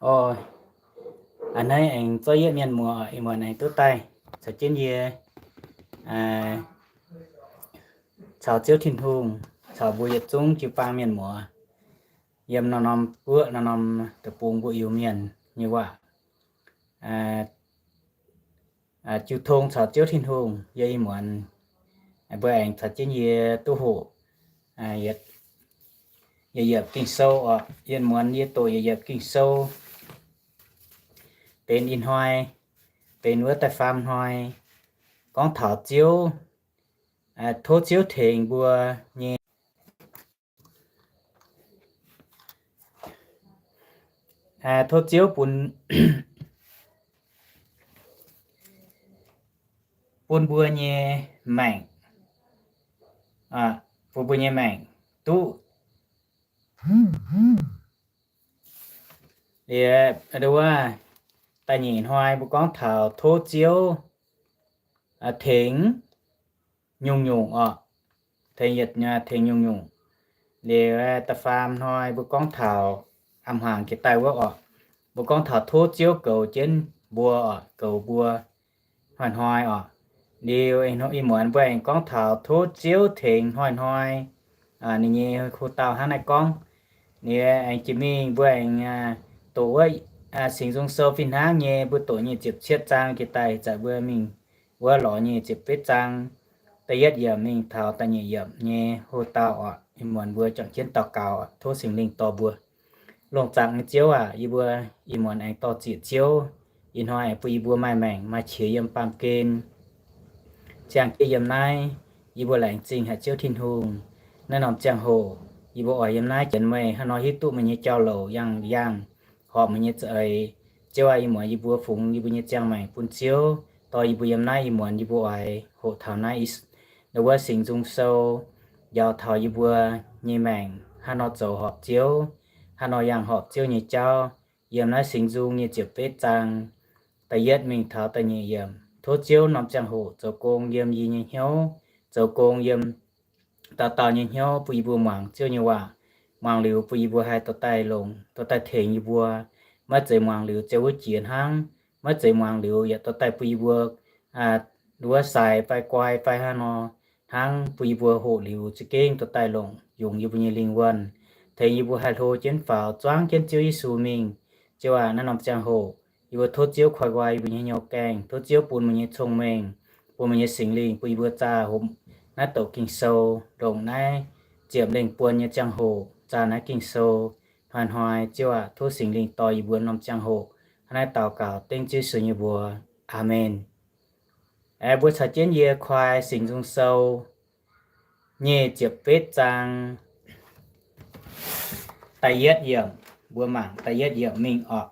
Ov, a'hneiv aengx zorqv yietv mienh muoz ih muonz aengx duqv daaih caux jienv yie caux Ziouv Tin-Hungh, caux mbuo yietc zungv jiu-baang mienh muoz yiem norm-norm guoqv, norm-norm deic-bung mbuo Iu-Mienh nyei waac. Jiu tong caux Ziouv Tin-Hungh yie ih muonz, mbuo aengx caux jienv yie duqv hoqc yietc yiemc Ging-Sou oc. Ih muonz yie doqc yietc yiemc Ging-Sou, benx ih hnoi, benx wuov da'faam hnoi, gorngv taux Ziouv, tov Ziouv tengx mbuo nyei tov Ziouv bun, bun mbuo nyei maengc, bun mbuo nyei maengc duqv. Liuz, wuov, da'nyeic hnoi mbuo gorngv taux tov Ziouv tengx nyungc-nyungc oc, tengx yietc, tengx nyungc-nyungc. Liuz, da'faam hnoi mbuo gorngv taux, a'hmuangx jiex daaih wuov oc, mbuo gorngv taux tov Ziouv goux jienv mbuo oc, goux mbuo hnoi-hnoi oc. Liuz, ih muonz mbuo aengx gorngv taux tov Ziouv tengx hnoi-hnoi. Ninh nyei hoc-dauh hnangv naaiv gorngv. Liuz aengx jiex mingh mbuo aengx doqc wuov Singx Nzung Sou fih hnangv nyei, mbuo doqc nyic ziepc cietv zaang jiex daaih, ih zanc mbuo mingh wuov lorz nyic ziepc betv zaang, da'yietv yiemc mingh taux da'nyeic yiemc nyei hoc-dauh oc. Ih muonz mbuo juangc jienv daux gaux, tov Singx Lingh dorh mbuo. Longc zaangc nyei Ziouv aac, yie mbuo ih muonz aengx dorh ziec Ziouv, ih hnoi aengx bun yie mbuo maaih maengc maaih qiex yiem baamh gen ziangh jienv yiem naaiv, yie mbuo laengz zingh haic Ziouv Tin-Hungh. Naaiv norm ziangh hoc yie mbuo oix yiem naaiv janx meih hnangv nor hiuv duqv meih nyei jauv-louc yangh yangh, horpc meih nyei za'eix. Ziouv aac, ih muonz yie mbuo fungx yie mbuo nyei ziangh maengc bun Ziouv, dorh yie mbuo yiem naaiv ih muonz yie mbuo oix hoqc taux naaiv wuov Singx Nzung Sou, njaaux taux yie mbuo nyei maengc hnangv nor zoux horpc Ziouv, hnangv nor yangh horpc Ziouv nyei jauv. Yiem naaiv Singx Nzung nyic ziepc betv zaang, da'yietv mingh taux da'nyeic yiemc. Tov Ziouv norm ziangh hoc zoux gong yiem yie nyei hnyouv, zoux gong yiem dauh dauh nyei hnyouv, bun yie mbuo muangx Ziouv nyei waac. Muangx liuz bun yie mbuo haih dorh daaih longx, dorh daaih tengx yie mbuo, maiv zeiz muangx liuz ziouc wuov jiex hnangv, maiv zeiz muangx liuz yaac dorh daaih bun yie mbuo wuov sai fai guai fai hnangv nor hnangv, bun yie mbuo hoqc liuz za'gengh dorh daaih longc yungz yie mbuo nyei lingh wuonh, tengx yie mbuo haih hlo jienv faaux zuangv jienv Ziouv Yesu mingh. Ziouv aac, naaiv norm ziangh hoc yie mbuo tov Ziouv koi nqoi yie mbuo nyei hnyouv gaengh, tov Ziouv bun mbuo nyei cong-mengh, bun mbuo nyei Singx Lingh bun yie mbuo zaah naaiv douc Ging-Sou, longc naaiv ziepc lengh buonc nyei ziangh hoc zaah naaiv Ging-Sou. Hnoi-hnoi Ziouv aac, tov Singx Lingh dorh yie mbuo norm ziangh hoc. Hnangv naaiv daux gaux dengv Ziouv Yesu nyei mbuox. Aamen. Mbuo caux jienv yie koi Singx Nzung Sou nyic ziepc betv zaang da'yietv yiemc. Mbuo mangc da'yietv yiemc mingh oc.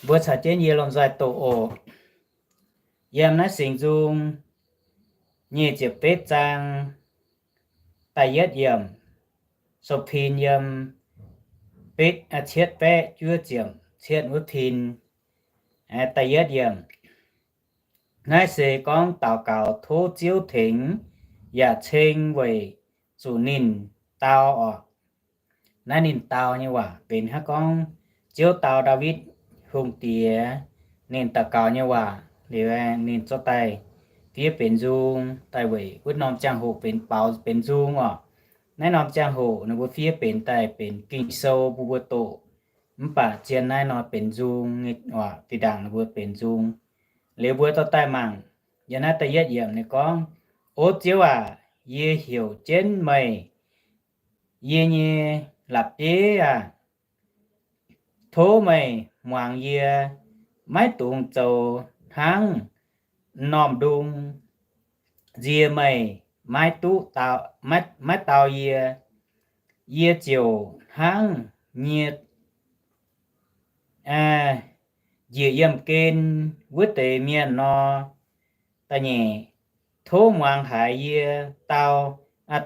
Mbuo caux jienv yie lomh nzoih doqc oc. Yiem naaiv Singx Nzung nyic ziepc betv zaang da'yietv yiemc, sou pin yiem betv, cietv baeqv juov ziepc cietv wuov pin. Da'yietv yiemc. Naaiv se gorngv daux gaux tov Ziouv tengx yaac ceng weic zuqc ninh dau oc. Naaiv ninh dau nyei waac benx hnangv gorngv Ziouv dau Ndaawitv Hungh Diex, ninh daux gaux nyei waac liuz, ninh zorqv daaih fiev benx nzung daaih weic wuov norm ziangh hoc benx baaux benx nzung oc. Naaiv norm ziangh hoc ninh mbuo fiev benx daaih benx Ging-Sou bun mbuo doqc. Mv baac zien naaiv nor benx nzung nyei waac, zinh ndaangc ninh mbuo benx nzung. Liuz mbuo dorh daaih mangc, yiem naaiv da'yietv yiemc ninh gorngv, O Ziouv aac, yie heuc jienv meih, yie nyei la'bieiv aah! Tov meih muangx yie, maiv dungx zoux hnangv m'normh ndung. Nziex meih maiv duqv, maiv dau yie, yie ziouc hnangv nyie njiec yiemh gen wuov deix mienh nor. Da'nyeic, tov muangx haiz yie dau,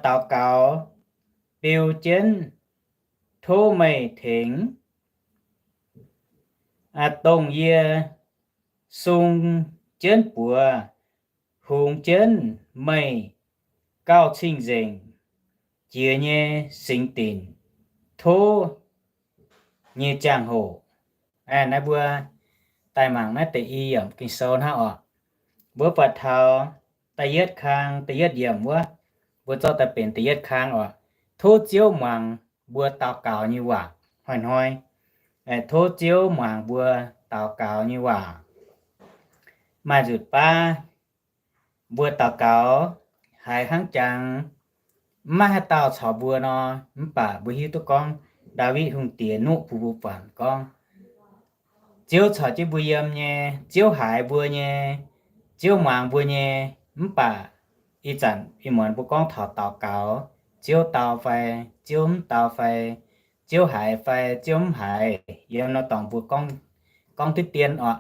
daux gaux beu jienv, tov meih tengx, dongh yie sung jienv buoz, hungx jienv meih gauh cing-nzengc jiex nyei singx dinc, tov nyei ziangh hoc. Naaiv mbuo daaih mangc naaiv deix i yiemc Ging-Sou hnangv oc. Mbuo buatc taux da'yietv kang da'yietv yiemc wuov, mbuo zorqv daaih benx da'yietv kang oc. Tov Ziouv muangx mbuo daux gaux nyei waac hnoi-hnoi. Tov Ziouv muangx mbuo daux gaux nyei waac. Maaih nzutc baav mbuo daux gaux haiz hnangv jangx maiv maaih haaix dauh caux mbuo nor, mv baac mbuo hiuv duqv gorngv Ndaawitv Hungh Diex nuqv bun mbuo buatc gorngv, Ziouv caux jienv mbuo yiem nyei, Ziouv haiz mbuo nyei, Ziouv muangx mbuo nyei. Mv baac ih zanc ih muonz mbuo gorngv taux daux gaux, Ziouv dau fai Ziouv mv dau fai, Ziouv haiz fai Ziouv mv haiz, yiem nor dorngx mbuo gorngv diqv dien oc.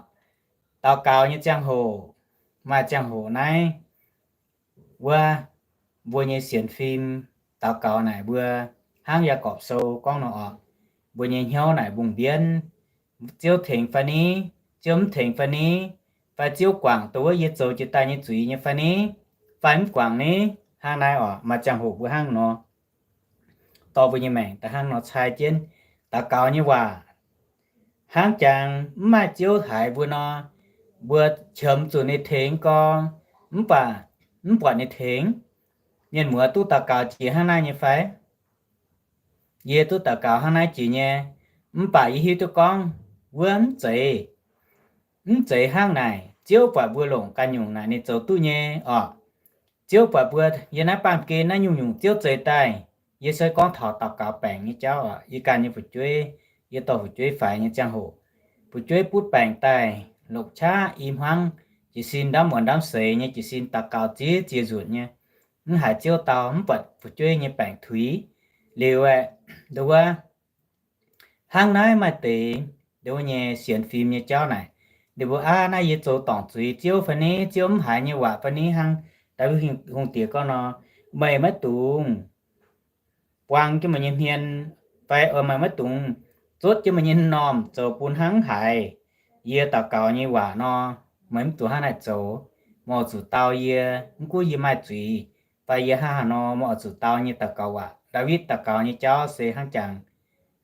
Daux gaux nyei ziangh hoc, maaih ziangh hoc naaiv wuov, mbuo nyei sienx fim daux gaux naaic mbuo hnangv Yaagorpc Sou gorngv nor oc, mbuo nyei hnyouv naaic mbungh mbienv, Ziouv tengx fai ni, Ziouv mv tengx fai ni, fai Ziouv guangc dongh wuov yie zoux jiex daaih nyei zuiz nyei fai ni, fai mv guangc ni, hnangv naaiv oc. Maaih ziangh hoc mbuo hnangv nor, dorh mbuo nyei maengc daaih hnangv nor cai jienv daux gaux nyei waac. Hnangv jangx mv maaih Ziouv haiz mbuo nor, mbuo qiemx zuqc ninh tengx gorx, mv baac mv buatc ninh tengx. Mienh muoz duqv daux gaux jiex hnangv naaiv nyei fai? Yie duqv daux gaux hnangv naaiv jiex nyei, mv baac yie hiuv duqv gorngv wuov mv zeiz, mv zeiz hnangv naaic. Ziouv buatc mbuo longc ganh nyungc naaic ninh zoux duqv nyei oc. Ziouv buatc mbuo yiem naaiv baamh gen naaiv nyungc-nyungc Ziouv zeix daaih. Yie se gorngv taux daux gaux baengc nyei jauv oc. Yie ganh nyei fu'jueiv, yie dorh fu'jueiv faix nyei ziangh hoc, fu'jueiv butv baengc daaih, longc qaqv i hmuangv, jiez sin ndamv muonz ndamv seix nyei, jiez sin daux gaux ziex ziex nzunc nyei, mv haiz Ziouv dau, mv buatc fu'jueiv nyei baengc tuix. Liuz aeqv, nduov, hnangv naaiv maaih deix nduov nyei sienx fim nyei jauv naaic, ninh mbuo aav, naaiv yie zoux dorngc zuiz Ziouv fai ni, Ziouv mv haiz nyei waac fai ni hnangv. Daaih Hungh Diex gorngv nor, meih maiv dungx buang jienv meih nyei hmien, fai meih maiv dungx zotv jienv meih nyei m'normh zoux bun hnangv haiz yie daux gaux nyei waac nor. Meih mv dungx hnangv naaic zoux. Meih oix zuqc dau yie, mv gunv yie maaih zuiz fai yie hnangv haaix nor, meih oix zuqc dau nyei daux gaux waac. Ndaawitv daux gaux nyei jauv se hnangv jangx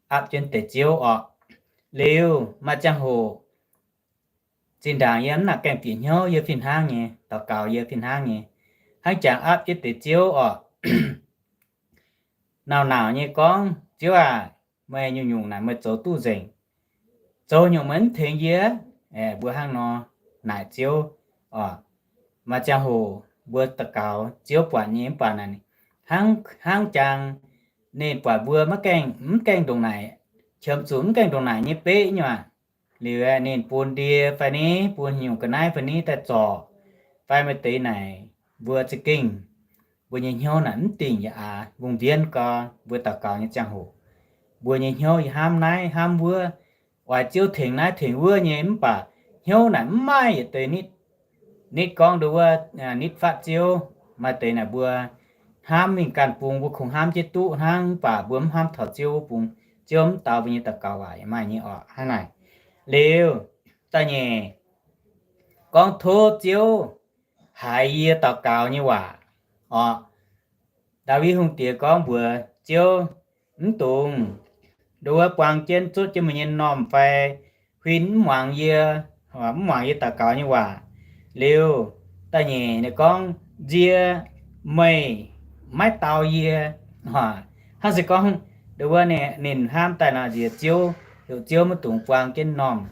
aapv jienv deix Ziouv orqc. Liuz maaih ziangh hoc zinh ndaangc yie mv nangc gaengh bieqc hnyouv, yie fih hnangv nyei daux gaux, yie fih hnangv nyei hnangv jangx aapv jienv deix Ziouv orqc. Nauc-nauc nyei gorngv, Ziouv aac, meih nyungc-nyungc naaic meih zoux duqv nzengc. Zoux nyungc meih mv tengx yie? Mbuo hnangv nor naaic Ziouv orqc. Maaih ziangh hoc mbuo daux gaux Ziouv buatc nyei mv baac naaic, hnangv jangx ninh buatc mbuo maiv gaengh, mv gaengh ndongc naaic, qiemx zuqc mv gaengh ndongc naaic nyei beqv nyuac. Liuz aeqv, ninh bun ndie fai ni, bun nyungc ga'naaiv fai ni daaih zorc, fai maaih deix naaic mbuo za'gengh, mbuo nyei hnyouv naaic mv dingc yaac aax mbungh mbienv gau. Mbuo daux gaux nyei ziangh hoc, mbuo nyei hnyouv yaac hnamv naaiv hnamv wuov, oix Ziouv tengx naaiv tengx wuov nyei, mv baac hnyouv naaic mv maaih yietc deix nitv, nitv gorngv nduov wuov, nitv fatv Ziouv. Maaih deix naaic mbuo hnamv mingh ganh bung, mbuo kungx hnamv jienv duqv hnangv, mv baac mbuo mv hnamv taux Ziouv wuov bung, Ziouv mv dau mbuo nyei daux gaux waac yaac maaih nyei orqc. Hnangv naaic liuz, da'nyeic, gorngv tov Ziouv haiz yie daux gaux nyei waac orqc. Ndaawitv Hungh Diex gorngv mbuox Ziouv, mv dungx nduov wuov buang jienv zutv jienv meih nyei m'normh fai huin mv muangx yie, mv muangx yie daux gaux nyei waac. Liuz, da'nyeic ninh gorngv, nzie meih maiv dau yie. Hnangv se gorngv nduov wuov ninh hnamv daaih nor, nziex Ziouv, heuc Ziouv maiv dungx buang jienv m'normh,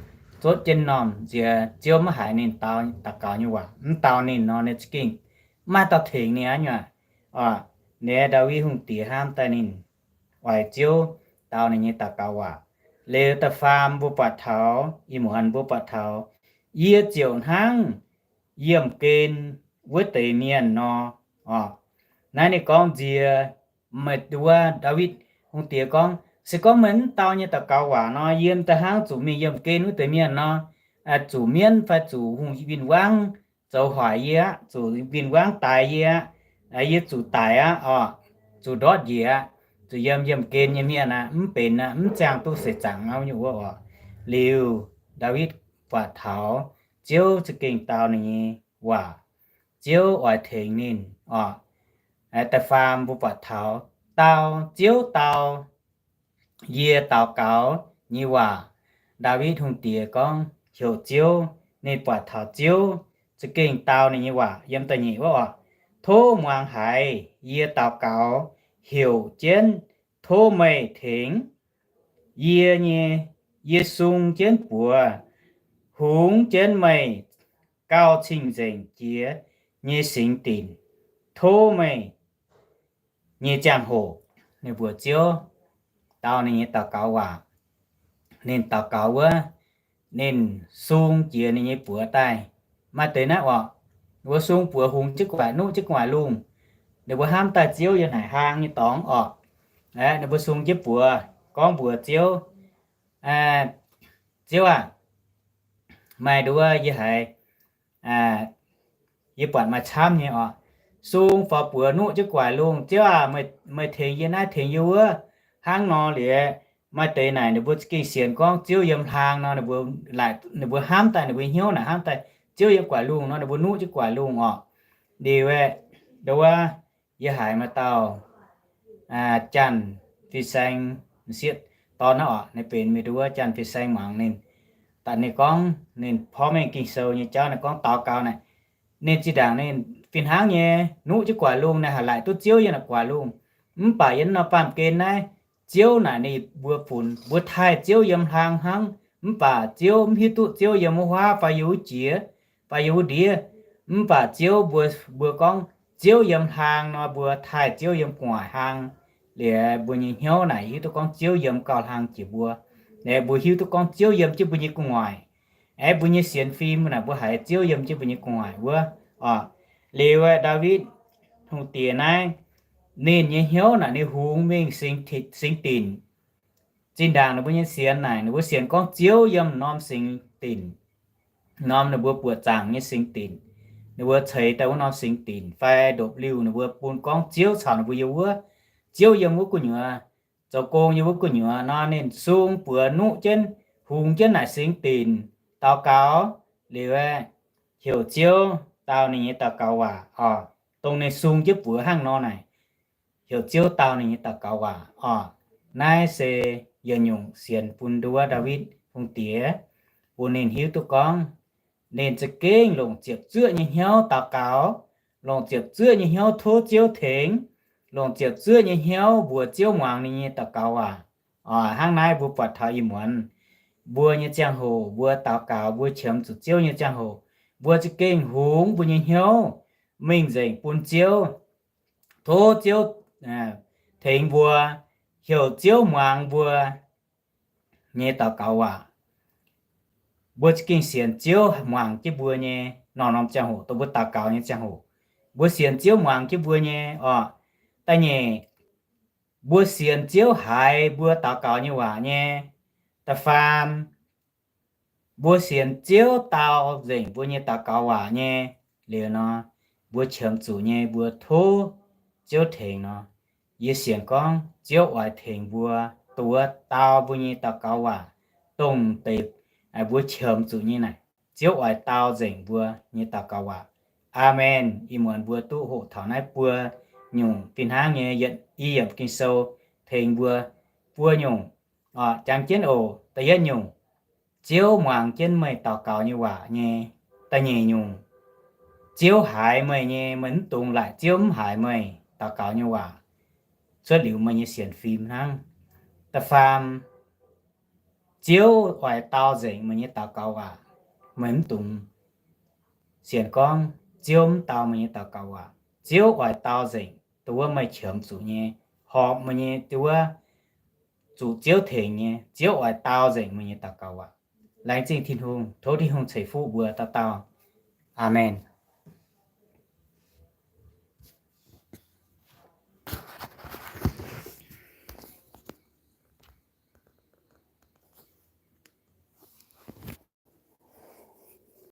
zutv jienv m'normh, nziex Ziouv maiv haiz ninh daux gaux nyei waac, mv dau ninh nor, ninh za'gengh maiv maaih dauh tengx ninh aqv nyuac. Ninh Ndaawitv Hungh Diex hnamv daaih ninh oix Ziouv dau ninh nyei daux gaux waac. Liuz da'faam mbuo buatc taux, ih muonz mbuo buatc taux, yie ziouc hnangv yiemh gen wuov deix mienh nor. Naaiv ninh gorngv nziex meih nduov, Ndaawitv Hungh Diex gorngv, se gorngv meih mv dau nyei daux gaux waac nor, yie da'hnangv zuqc mingh yiemh gen wuov deix mienh nor, zuqc mienv fai zuqc hungh win-wangv zoux hoic yie aqv, zuqc win-wangv daix yie aqv. Yie zuqc daic aqv orqc, zuqc ndortv njiec aqv, zuqc yiem yiemh gen nyei mienh aqv, mv benx aqv, mv ziangh duqv seix zaangc aqv nyungc wuov orqc. Liuz, Ndaawitv buatc taux Ziouv za'gengh dau ninh nyei waac. Ziouv oix tengx ninh oc. Da'faam mbuo buatc taux dau, Ziouv dau yie daux gaux nyei waac. Ndaawitv Hungh Diex gorngv heuc Ziouv, ninh buatc taux Ziouv za'gengh dau ninh nyei waac yiem da'nyeic wuov oc. Tov muangx haiz yie daux gaux, heuc jienv tov meih tengx yie nyei, yie sung jienv buoz, hungx jienv meih gauh cing-nzengc jiex nyei singx dinc. Tov meih nyei ziangh hoc, ninh mbuox Ziouv dau ninh nyei daux gaux waac. Ninh daux gaux wuov, ninh sung jiex ninh nyei buoz daaih. Maaih deix naaiv oc, ninh mbuo sung buoz hungx jienv gu'nguaaic, nuqv jienv gu'nguaaic lungh. Ninh mbuo hnamv daaih Ziouv yiem naaic hlang nyei dorngx oc. Ninh mbuo sung jienv buoz gorngv mbuox Ziouv, Ziouv aah, maaih nduov yie haiz, yie buatc maaih camv nyei oc. Sung faaux buoz nuqv jienv gu'nguaaic lungh, Ziouv aah, meih tengx yie naaiv tengx yie wuov hnangv nor liuz, maaih deix naaic ninh mbuo za'gengh sienx gorngv Ziouv yiem hlang nor, ninh mbuo hnamv daaih, ninh mbuo hnyouv naaic hnamv daaih Ziouv yiem gu'nguaaic lungh nor, ninh mbuo nuqv jienv gu'nguaaic lungh oc. Liuz aeqv, nduov yie haiz maaih dauh Janx fin-saeng, m'sieqv dorn naaiv oc, ninh benx mingh nduov Janx fin-saeng muangx ninh, da'ninh gorngv ninh porv mengh Ging-Sou nyei jauv, ninh gorngv daux gaux naaic, ninh zinh ndaangc ninh fih hnangv nyei nuqv jienv gu'nguaaic lungh, ninh haih laaic duqv Ziouv yiem naaic gu'nguaaic lungh. Mv baac yiem norm baamh gen naaiv, Ziouv naaic ninh mbuo funx, mbuo taaih Ziouv yiem hlang hnangv, mv baac Ziouv mv hiuv duqv Ziouv yiem wuov huaav fai yiem wuov jiex fai yiem wuov ndiev. Mv baac Ziouv mbuo, mbuo gorngv Ziouv yiem hlang nor, mbuo taaih Ziouv yiem gu'nguaaic hlang liuz, mbuo nyei hnyouv naaic hiuv duqv gorngv Ziouv yiem gauh hlang jiex mbuo. Liuz mbuo hiuv duqv gorngv Ziouv yiem jienv mbuo nyei gu'nguaaic. Aeqv, mbuo nyei sienx fim naaic mbuo haiz Ziouv yiem jienv mbuo nyei gu'nguaaic wuov oc. Liuz aeqv, Ndaawitv Hungh Diex naaiv, ninh nyei hnyouv naaic ninh hungx mingh singx dinc. Zinh ndaangc ninh mbuo nyei sienx naaic, ninh mbuo sienx gorngv Ziouv yiem norm singx dinc, norm ninh mbuo buoqc zaangc nyei singx dinc, ninh mbuo ceix daaih wuov norm singx dinc fai ndopv-liuh, ninh mbuo bun gorngv Ziouv caux ninh mbuo yiem wuov, Ziouv yiem wuov gu'nyuoz, zoux gong yiem wuov gu'nyuoz nor, ninh sung buoz nuqv jienv, hungx jienv naaic singx dinc, daux gaux liuz aeqv, heuc Ziouv dau ninh nyei daux gaux waac oc. Dongh ninh sung jienv buoz hnangv nor naaic, heuc Ziouv dau ninh nyei daux gaux waac oc. Naaiv se yietc nyungc sienx bun nduov Ndaawitv Hungh Diex, bun ninh hiuv duqv gorngv ninh za'gengh longc ziepc zuoqv nyei hnyouv daux gaux, longc ziepc zuoqv nyei hnyouv tov Ziouv tengx, longc ziepc zuoqv nyei hnyouv mbuox Ziouv muangx ninh nyei daux gaux waac. Hnangv naaiv mbuo buatc taux ih muonz mbuo nyei ziangh hoc, mbuo daux gaux, mbuo qiemx zuqc Ziouv nyei ziangh hoc, mbuo za'gengh hungx mbuo nyei hnyouv mingh nzengc bun Ziouv, tov Ziouv tengx mbuo, heuc Ziouv muangx mbuo nyei daux gaux waac. Mbuo za'gengh sienx Ziouv muangx jienv mbuo nyei norm-norm ziangh hoc, dongh mbuo daux gaux nyei ziangh hoc, mbuo sienx Ziouv muangx jienv mbuo nyei oc. Da'nyeic, mbuo sienx Ziouv haiz mbuo daux gaux nyei waac nyei. Da'faam, mbuo sienx Ziouv dau nzengc mbuo nyei daux gaux waac nyei liuz nor, mbuo qiemx zuqc nyei mbuo tov Ziouv tengx nor, yie sienx gorngv Ziouv oix tengx mbuo dongh wuov dau mbuo nyei daux gaux waac, dongh deix mbuo qiemx zuqc nyei naaic, Ziouv oix dau nzengc mbuo nyei daux gaux waac. Aamen. Ih muonz mbuo duqv hoqc taux naaiv buo nyungc fih hnangv nyei yietc i yiemc Ging-Sou tengx mbuo buo nyungc. Jangx jienv oc. Da'yietv nyungc, Ziouv muangx jienv meih daux gaux nyei waac nyei. Da'nyeic nyungc, Ziouv haiz meih nyei, meih mv dungx laaic Ziouv mv haiz meih daux gaux nyei waac cuotv liuz meih nyei sienx fim hnangv. Da'faam, Ziouv oix dau nzengc meih nyei daux gaux waac. Meih mv dungx sienx gorngv Ziouv mv dau meih nyei daux gaux waac. Ziouv oix dau nzengc dongh wuov meih qiemx zuqc nyei, horpc meih nyei dongh wuov zuqc Ziouv tengx nyei, Ziouv oix dau nzengc meih nyei daux gaux waac. Laengz zingh Tin-Hungh, tov Tin-Hungh ceix fuqv mbuo dauh dauh. Aamen.